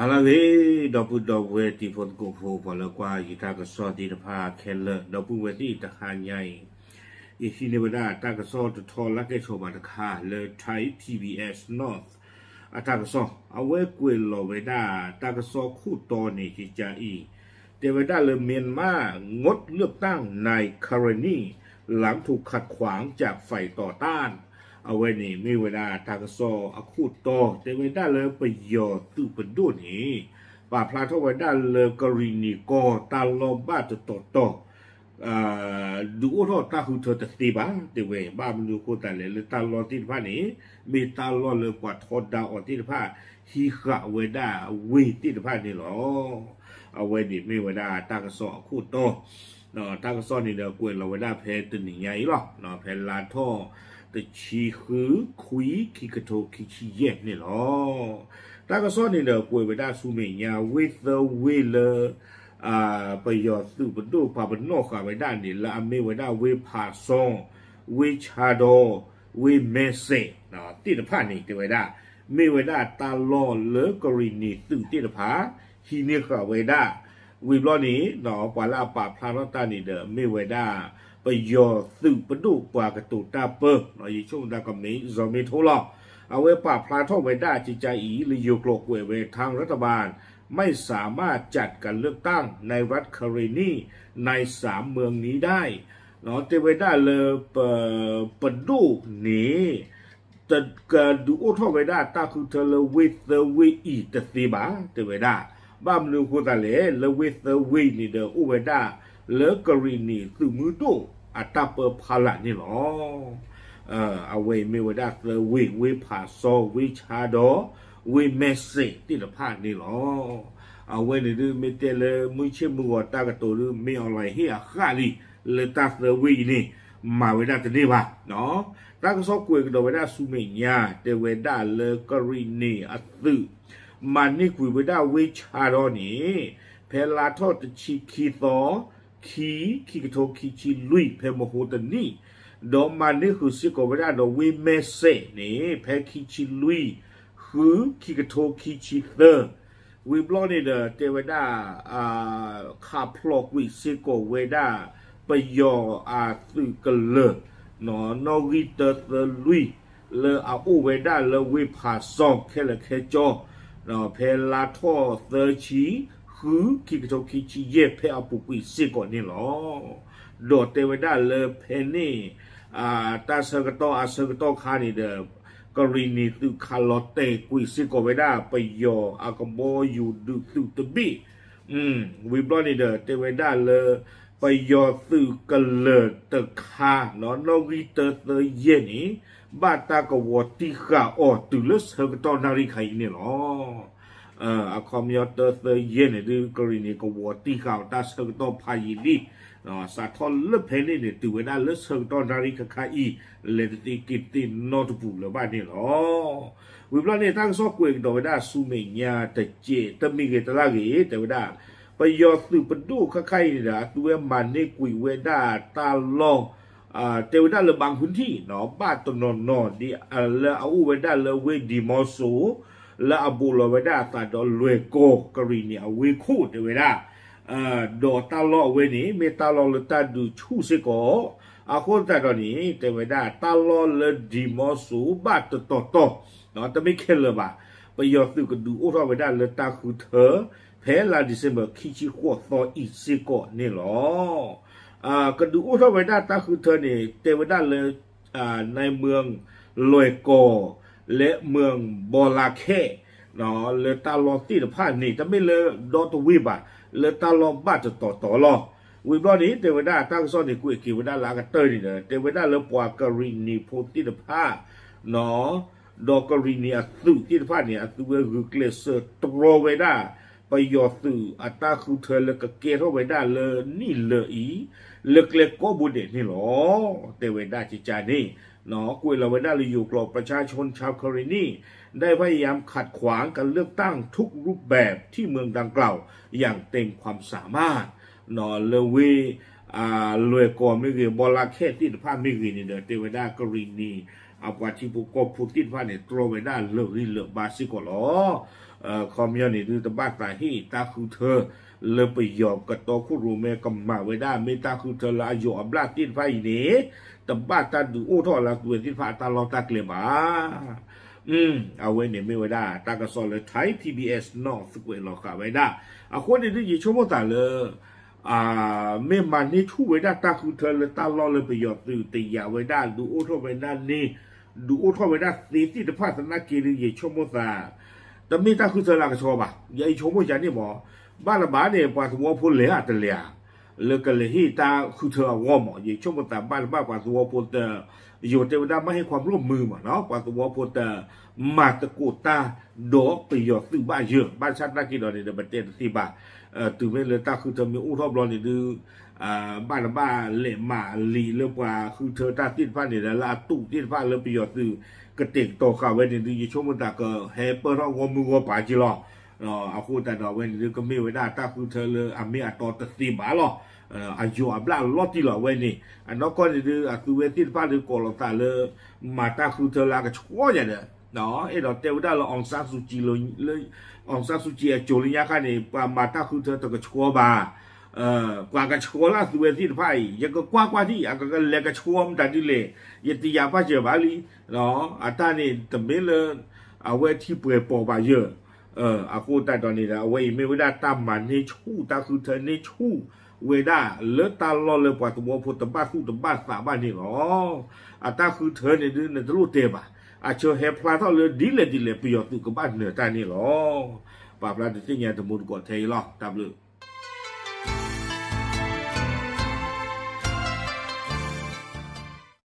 ဟါလၢအဂ့ၤ ဒီပုၢ်ဒီဝဲၢ်တံၤဖိသကိးဖိ ပှၤလၢကွၢ်ယတၢ်ကစီၣ်သ့ၣ်တဖၣ်ခဲလၢာ် ဒီပုၢ်ဝဲၢ်သ့ၣ်တဟါညါအံၤ ယဟံးန့ၢ်ဝဲဒၣ်တၢ်ကစီၣ်တထီလၢကဲဆိးဘၣ်တခါလၢ Thai P B S North အတၢ်ကစီၣ် အဝဲကွဲးလီၤဝဲဒၣ်တၢ်ကစီၣ်ခိၣ်တီန့ၣ် ကကါအံၤ တဲဝဲဒၣ်လၢ Myanmar งดเลือกตั้งในกรณีหลังถูกขัดขวางจากฝ่ายต่อต้าน အဝဲန့ၣ်မ့ၢ်ဝဲဒၣ်တၢ်ကစီၣ်အခိၣ်တီ တဲဝဲဒၣ်လၢပယီၤသုးပဒိၣ်န့ၣ် ပာ်ဖျါထီၣ်ဝဲဒၣ်လၢကရံၣ်နံၣ်ကီၢ်တၢ်လီၢ်ဘၣ်တတီၤတီၤ ဒုးအိၣ်ထီၣ်တၢ်ဃုထၢတသ့ဘၣ် တဲဝဲ ဘၣ်မနုၤအဃိသတးလဲၣ် လၢတၢ်လီၢ်သ့ၣ်တဖၣ်န့ၣ် မ့ၢ်တၢ်လီၢ်လၢပှၤထီဒါအီၤသ့ၣ်တဖၣ် ဟံးဃာ်ဝဲဒၣ်ဝ့ၢ်သ့ၣ်တဖၣ်န့ၣ်လီၤ. အဝဲန့ၣ်မ့ၢ်ဝဲဒၣ်တၢ်ကစီၣ်အခိၣ်တီ တၢ်ကစီၣ်န့ၣ်ဒီးကွဲးလီၤဝဲဒၣ်ဖဲတနံၤညါအံၤလီၤ. ဖဲလါထီၣ်တဆံဃု ခွံ ခံကထိခံဆံယဲၢ်န့ၣ်လီၤ. တၢ်ကစီၣ်န့ၣ်ဒီး ကွဲးဝဲဒၣ်ဆူမဲာ်ညါ ဝ့ၢ်သၢဝ့ၢ်လၢ ပယီၤသုးပဒိၣ်ပာ်ပနီၣ်ဃာ်ဝဲဒၣ်န့ၣ် လၢအမ့ၢ်ဝဲဒၣ်ဝ့ၢ်ဖးစီ ဝ့ၢ်ဆါဒီ ဝ့ၢ်မဲစဲး သ့ၣ်တဖၣ်န့ၣ် တဲဝဲဒၣ် မ့ၢ်ဝဲဒၣ်တၢ်လီၢ်လၢကရံၣ်နံၣ်သုးသ့ၣ်တဖၣ် ဟံးန့ၢ်ဃာ်ဝဲဒၣ် ဝံၤဘျီန့ၣ် ပှၤလၢအပာ်ဖျါထီၣ်တၢ်န့ၣ်ဒီး မ့ၢ်ဝဲဒၣ် ပယီၤသုးပဒိၣ်ပှၤကတိၤတၢ်ပၢ ယဆိကမိၣ်တၢ်ကမ့ၢ် စီၤမ့ထိလီၤ. အဝဲပာ်ဖျါထီၣ်ဝဲဒၣ်ကကါအံၤ လၢယိၤကျိာ်ကွဲးဝဲ ทางรัฐบาลไม่สามารถจัดการเลือกตั้งในรัฐคาเรนีในสามเมืองนี้ได้ တဲဝဲဒၣ်လၢ ပဒိၣ်န့ၣ် ကဒုးအိၣ်ထီၣ်ဝဲဒၣ်တၢ်ဃုထၢလၢဝ့ၢ်သၢဝ့ၢ်အံၤတသ့ဘၣ် တဲဝဲဒၣ်. ဘၣ်မနုၤအဃိသတးလဲၣ် လၢဝ့ၢ်သၢဝ့ၢ်န့ၣ်ဒီး အိၣ်ဝဲဒၣ် လၢကရံၣ်နံၣ်သုးမုၢ်ဒိၣ်အတၢ်ပၢဖီလာ်န့ၣ်လီၤ. အဝဲအံၤမ့ၢ်ဝဲဒၣ်သၢဝ့ၢ် ဝ့ၢ်ဖးစီ ဝ့ၢ်ဆါဒီ ဝ့ၢ်မဲစဲးသ့ၣ်တဖၣ်န့ၣ်လီၤ. အဝဲန့ၣ်ဒုး မ့ၢ်တဲလၢမုၢ်ဆ့ၣ်မုၢ်ဂီၤတၢ်ကတိၤဒုး မ့ၢ်အီၤလီၤဟ့ၣ်အဃၣ်လံ လၢတၢ်သၢဝ့ၢ်အံၤန့ၣ် မၤဝဲဒၣ်တန့ၢ်ဘၣ်. တၢ်ကစီၣ်ကွဲးကဒီးဝဲဒၣ်ဆူမဲာ်ညါ တဲဝဲဒၣ်လၢကရံၣ်နံၣ်အသုး မၤန့ၢ်ကွံာ်ဝဲဒၣ်ဝ့ၢ်ဆါဒီန့ၣ် ဖဲလါထီၣ်တဆံခံသီ ခံ ခံကထိခံဆံလွံၢ် ဖဲမဟိတနံၣ်, ဒီးမၤန့ၢ်ဃုာ်စ့ၢ်ကီးဝဲဒၣ်ဒီးဝ့ၢ်မဲစဲးန့ၣ် ဖဲခံဆံလွံၢ် ဃု ခံကထိခံဆံသၢ ဝံၤဘျီန့ၣ်ဒီး တဲဝဲဒၣ် ခးဖျိးကွံာ်စ့ၢ်ကီးဝဲဒၣ် ပယီၤအသုးကလၢၤ နီၣ်ဂံၢ်တၢသၢလွံၢ် လၢအအိၣ်ဝဲဒၣ်လၢဝ့ၢ်ဖးစီခဲလၢာ်ခဲဆ့ ဖဲလါထီၣ်သၢဆံ ဃု ခံကထိခံဆံယဲၢ် ဖဲအပူၤကွံာ်စ့ၢ်ကီးန့ၣ်လီၤ. ဒီးတဲဝဲဒၣ်လၢဖဲန့ၣ် တၢ်ဆၢကတီၢ်အဆၢကတီၢ်ခါန့ၣ်ဒီး ကရံၣ်နံၣ်သုးခးလီၤတဲာ်ကွံာ်စ့ၢ်ကီးဝဲဒၣ် ပယီၤအကဘီယူၤဒုးသုးတဘ့ၣ် ဝံၤဘျီန့ၣ်ဒီး တဲဝဲဒၣ်လၢ ပယီၤသုးကလၢၤတခါ နီၣ်ဂံၢ်တၢသၢယဲၢ်န့ၣ် ဘၣ်တၢ်ကဝီၤတံၢ်ဃာ်အီၤတုၤလၢဆၢကတီၢ်နၣ်ရံၣ်ခါအံၤန့ၣ်လီၤ. အခီပညီတၢသၢယဲၢ်န့ၣ်ဒုး ကရံၣ်နံၣ်ကဝီၤတံၢ်ဃာ်အီၤတၢ်ဆၢကတီၢ်ဖးယံာ်လံ စးထီၣ်လၢဖဲန့ၣ်န့ၣ် တုၤဝဲဒၣ်လၢဆၢကတီၢ်နၣ်ရံၣ်ခါခါအံၤ လဲၤတသ့က့ၤတသ့နီတပူၤလၢၤဘၣ်န့ၣ်လီၤ. ဝံၤဘျီန့ၣ် တၢ်ကစီၣ်ကွဲးကဒီးဝဲဒၣ်ဆူမဲာ်ညါတစဲး တမံၤဂ့ၤတလၢ်ဂ့ၤ တဲဝဲဒၣ် ပယီၤသုးပဒိၣ်ခါခါအံၤန့ၣ်ဒီး အသုဝဲမၤန့ၢ်ကွံာ်ဝဲဒၣ်တၢ်လီၢ် တဲဝဲဒၣ်လၢ บางพื้นที่ နီၣ် ဘၣ်တနီၤနီၤ လၢအအိၣ်ဝဲဒၣ်လၢဝ့ၢ်ဒံၤမီစိ လၢအဘူးလီၤဝဲဒၣ်အသးဒီးလွဲၢ်ကီၢ် ကရံၣ်နံၣ်အဝ့ၢ်ခိၣ် တဲဝဲဒၣ် ဒီးတၢ်လီၢ်အဝဲန့ၣ် မ့ၢ်တၢ်လီၢ်လၢတၢ်ဒုးဆူၣ်စ့ၢ်ကီး အဃိသတးဒီးန့ၣ် တဲဝဲဒၣ် တၢ်လီၢ်လၢဒံၤမီစိဘၣ်တတီၤတီၤ တမ့ၢ်ခဲလၢာ်ဘၣ် ပယီၤသုးကဒုးအိၣ်ထီၣ်ဝဲဒၣ်လၢတၢ်ဃုထၢ ဖဲလါ December ခံဆံဃိးသီအံၤစ့ၢ်ကီးန့ၣ်လီၤ. ကဒုးအိၣ်ထီၣ်ဝဲဒၣ်တၢ်ဃုထၢန့ၣ် တဲဝဲဒၣ်လၢ နမၢၢ်လွဲၢ်ကီၢ် လၢမၢၢ်ဘီလါခဲ လၢတၢ်လီၢ်သ့ၣ်တဖၣ်န့ၣ် တမ့ၢ်လၢဒီတဝ့ၢ်ဘၣ် လၢတၢ်လီၢ်ဘၣ်တတီၤတီၤလီၤ. ဝံၤဘျီန့ၣ် တဲဝဲဒၣ်တၢ်ကစီၣ်န့ၣ် ကွဲးက့ၤဝဲဒၣ်လၢအကတၢၢ်န့ၣ်ဒီး တဲဝဲဒၣ်လၢပှၤကရံၣ်နံၣ်ဖိသ့ၣ်တဖၣ် ဒီးကရံၣ်နံၣ်အသုးသ့ၣ်တဖၣ်န့ၣ် အသုဝဲဂုာ်ကျဲးစၢးတြီဝဲဒၣ် ပယီၤသုးအတၢ်ဃုထၢလၢကကဲထီၣ်ဝဲဒၣ်လၢနံၣ်လၢာ်အံၤ လၢကျဲကိးဘိဒဲးန့ၣ်လီၤ. တဲဝဲဒၣ်ကကါန့ၣ် ကွဲးလီၤဝဲဒၣ်လၢယိၤကျိာ် ประชาชนชาวคาเรนี ได้พยายามขัดขวางการเลือกตั้งทุกรูปแบบที่เมืองดังกล่าวอย่างเต็มความสามารถ လၢဝ့ၢ် လွဲၢ်ကီၢ်မ့ၢ်ဂ့ၤ ဘီလါခဲသ့ၣ်တဖၣ်မ့ၢ်ဂ့ၤန့ၣ်ဒီး တဲဝဲဒၣ်ကရံၣ်နံၣ် အပှၤထံဖိကီၢ်ဖိသ့ၣ်တဖၣ်န့ၣ် တြီဝဲဒၣ်လၢာ်ဂံၢ်လၢာ်ဘါစ့ၢ်ကီးလီၤ. ခီပညီန့ၣ်ဒုး တဘၣ်သးဟ့ၣ်တၢ်ဃုထၢ လၢပယီၤကတီခိၣ်ရိၣ်မဲကမၤဝဲဒၣ် မ့ၢ်တၢ်ဃုထၢလၢအယိာ်အဘျၣ်သ့ၣ်တဖၣ်အံၤန့ၣ် တဘၣ်တၢ်ဒုးအိၣ်ထီၣ်လၢအသုဝဲသ့ၣ်တဖၣ်အတၢ်လီၢ်တၢ်ကျဲဘၣ်. အဝဲန့ၣ်မ့ၢ်ဝဲဒၣ်တၢ်ကစီၣ်လၢ Thai P B S နီၣ်သကွဲးလီၤဃာ်ဝဲဒၣ်. အဃိန့ၣ်ဒုး ယဆိကမိၣ်သးလၢ မ့ၢ်မၤန့ၢ်ဆူၣ်ဝဲဒၣ်တၢ်ဃုထၢလၢတၢ်လီၢ်လၢပယီၤသုးတယာ်ဝဲဒၣ် ဒုးအိၣ်ထီၣ်ဝဲဒၣ်န့ၣ် ဒုးအိၣ်ထီၣ်ဝဲဒၣ်သ့သ့ၣ်တဖၣ်သနာ်က့ဒုး ယဆိကမိၣ်သး တမ့ၢ်တၢ်ဃုထၢလၢအကဆှီဘၣ်. ယဆိကမိၣ်ယၤန့ၣ်မး ဘၣ်တဘၣ်န့ၣ် ပှၤသဝီဖိလဲၤဧါတလဲၤဧါ လၢကလဲၤဟ့ၣ်တၢ်ဃုထၢအဂီၢ်မး ယဆိကမိၣ်သးဘၣ်တဘၣ်ပှၤသဝီဖိတ ယိၤတဲဝဲဒၣ်မ့ၢ်ဟ့ၣ်ခီဖျိမုာ်မးနီၤ ပှၤသဝီဖိတ မၤသကိးတၢ်ဒီးပယီၤသုးဘၣ်ယၢၤ ဘၣ်ဆၣ်သနာ်က့ဒီးန့ၣ်ဒီး ပတဲတသ့ဘၣ်. တုၤမ့ၢ်လၢတၢ်ဃုထၢမ့ၢ်အိၣ်ထီၣ်ဘျီန့ၣ်ဒုး ဘၣ်တဘၣ်လဲၤမၤလံာ်လၢပှၤဃုထၢတၢ်သ့ၣ်တဖၣ်န့ၣ်ဒီး လၢအတူးသ့ၣ်တဖၣ်လၢပယီၤသုးကတဲာ်ကတီၤဃာ်ဝဲန့ၣ်ဒုး ယဆိကမိၣ်သးကဟဲပၢၢ်ထီၣ်ဂီၢ်မုၢ်ဂီၢ်ပၤက့လီၤ. အဃိသတးဒီးအဝဲန့ၣ်ဒုး ကမ့ၢ်ဝဲဒၣ်တၢ်ဃုထၢလၢအမ့ၢ်အတီတသ့ဘၣ်လီၤ. အယိာ်အဘျၣ်လီၤတံၢ်လီၤအဝဲန့ၣ် အနီၢ်ကီၢ်န့ၣ်ဒုး အသုဝဲသ့ၣ်တဖၣ်ဒုးကိးလီၤသးလၢ မၤတၢ်ဃုထၢလၢအကဆှီယၤဒီး အဲၣ်ဒိးတဲဝဲဒၣ်လၢ အောင်ဆန်းစုကြည် လၢ အောင်ဆန်းစုကြည် အစိၤလၢညါခါန့ၣ် ပှၤမၤတၢ်ဃုထၢတကဆှီဘၣ်. ပှၤကဆှီလၢအသုဝဲသ့ၣ်တဖၣ်အံၤ ယကကွၢ်ကွၢ်ထံၣ် အကလဲၤကဆှီမတၤဒ်လဲၣ် ယတယာ်ဘၣ်စၢၤဘၣ်လံ. အတၢ်န့ၣ်တမ့ၢ်လၢ အဝဲထံပှဲၤပိာ်ဘၣ်ယၢၤ အဃိသတးဒီးန့ၣ်ဒီး အဝဲအံၤမ့ၢ်ဝဲဒၣ်တၢ်မၤန့ၢ်ဆူၣ် တၢ်ဃုထၢန့ၢ်ဆူၣ်ဝဲဒၣ်လၢတၢ်လီၢ်လၢပှၤသဝီဖိတဘၣ်သူၣ်တဘၣ်သးဘၣ်န့ၣ်လီၤ. အတၢ်ဃုထၢန့ၣ်ဒုး နတလိၣ်တဲဘၣ်. အဆၢဟဲဖျါထီၣ်လၢဒ်လဲၣ်ဒ်လဲၣ် ပယီၤသုးကဘၣ်နၢၤတၢ်န့ၣ်လီၤ. ပာ်ဖျါဒုးသ့ၣ်ညါတမူတကိးထဲအံၤလီၤ. တၢ်ဘျုး